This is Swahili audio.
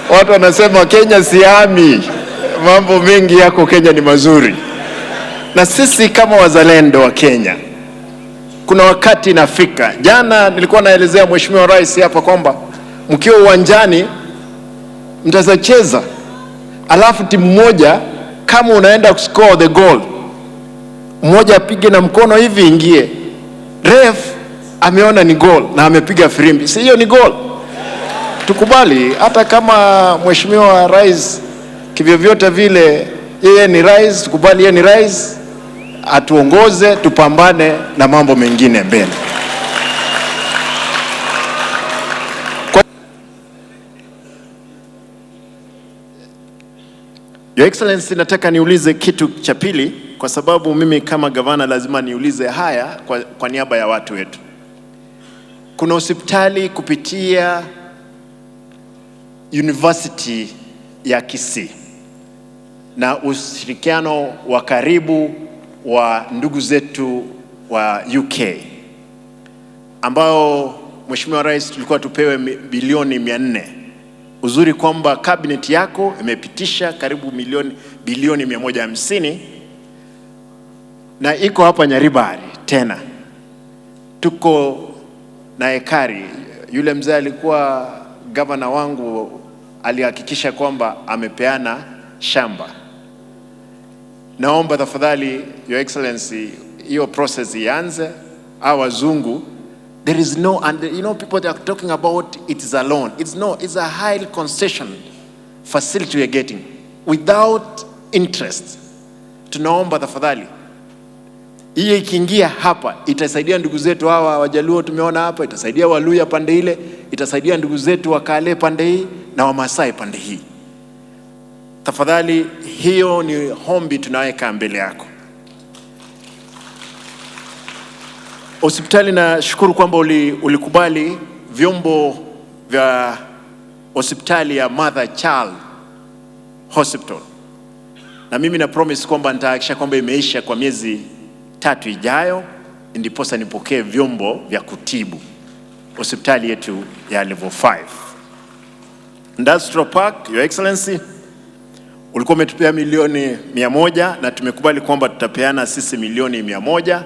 Watu wanasema Kenya sihami, mambo mengi yako Kenya ni mazuri. Na sisi kama wazalendo wa Kenya, kuna wakati inafika. Jana nilikuwa naelezea Mheshimiwa Rais hapa kwamba mkiwa uwanjani mtazacheza, alafu timu moja kama unaenda kuscore the goal, mmoja apige na mkono hivi ingie, ref ameona ni goal na amepiga firimbi, si hiyo ni goal? Tukubali, hata kama Mheshimiwa Rais kivyovyote vile yeye ni rais, tukubali yeye ni rais, atuongoze, tupambane na mambo mengine mbele. Your Excellency, nataka niulize kitu cha pili, kwa sababu mimi kama gavana lazima niulize haya kwa niaba ya watu wetu. Kuna hospitali kupitia University ya Kisii na ushirikiano wa karibu wa ndugu zetu wa UK ambao Mheshimiwa Rais tulikuwa tupewe bilioni 400. Uzuri kwamba cabinet yako imepitisha karibu bilioni 150 na iko hapa Nyaribari tena. Tuko na ekari. Yule mzee alikuwa gavana wangu alihakikisha kwamba amepeana shamba. Naomba tafadhali Your Excellency, hiyo process ianze. Hawa wazungu, there is no, and you know people are talking about it is a loan. It's no, it's a high concession facility we are getting without interest. Tunaomba tafadhali hiyo ikiingia hapa itasaidia ndugu zetu hawa Wajaluo tumeona hapa, itasaidia Waluya pande ile, itasaidia ndugu zetu wa Kale pande hii na Wamasai pande hii. Tafadhali, hiyo ni hombi tunaweka mbele yako. Hospitali, nashukuru kwamba ulikubali vyombo vya hospitali ya Mother Child Hospital, na mimi na promise kwamba nitahakikisha kwamba imeisha kwa miezi 3 ijayo, ndiposa nipokee vyombo vya kutibu hospitali yetu ya level 5. Industrial Park, Your Excellency, ulikuwa umetupea milioni 100 na tumekubali kwamba tutapeana sisi milioni 100.